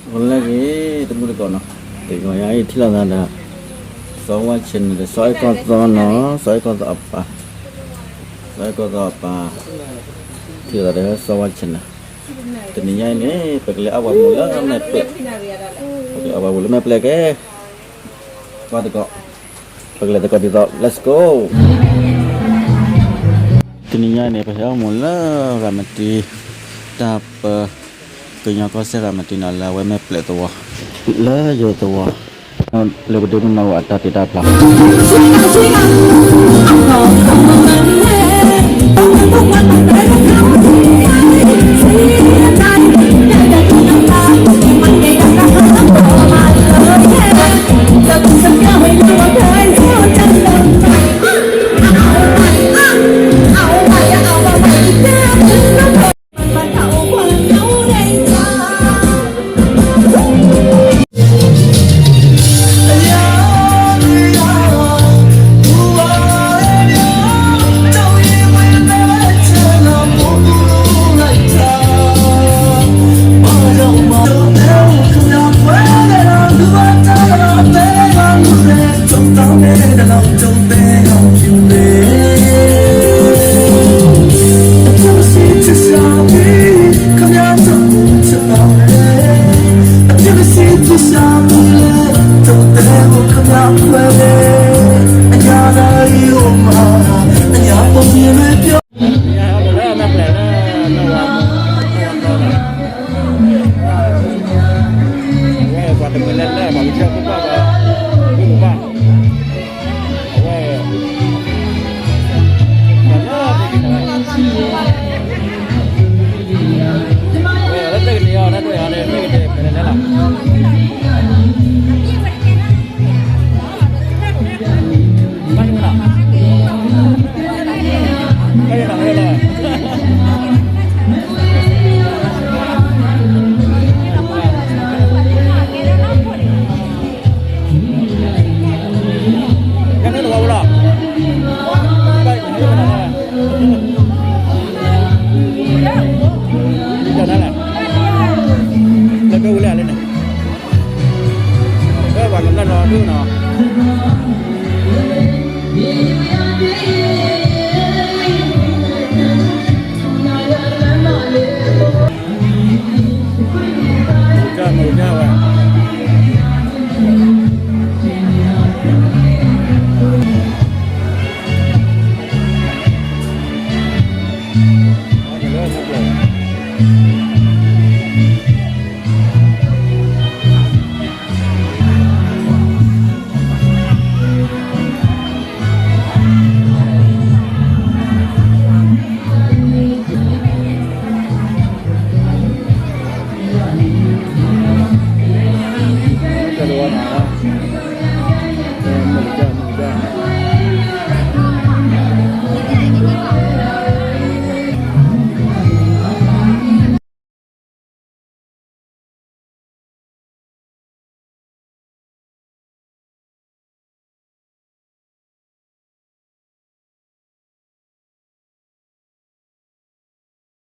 ဂီၤလၢအဂ့ၤ တမူတကိးနီၤ, တဂီၤညါအံၤထံၣ်လိာ်သးဒီး စီၤဝါ channel ဒီး စီၤအဲၣ်ကီၢ်သီနီၤ, စီၤအဲၣ်ကီၢ်သီအပၢ်, စီၤအဲၣ်ကီၢ်သီအပၢ်, ထံၣ်လိာ်သးဒီးစီၤဝါ channel, တနံၤညါအံၤန့ၣ် ပကလဲၤအီၣ်ပှၤမူးလၢမဲာ်ပျဲၢ်, ပကလဲၤအီၣ်ပှၤမူးလၢမဲာ်ပျဲၢ်ကဲ ပှၤတကိး, ပကလဲၤတကိးဒ်သိး let's go. တနံၤညါအံၤန့ၣ် ပဟဲအီၣ်မူးလၢရၤမတံ တၢ်ပၢ ကညီကီၢ်စဲၣ်ရၤမတံနီၤ လၢအဝဲမဲာ်ပျဲၢ်သဝီ, လၢယိၤသဝီ, လၢပဒိးမုၢ်နီၢ်ဝဲအတၢ်တ့တၢ်ဖျီ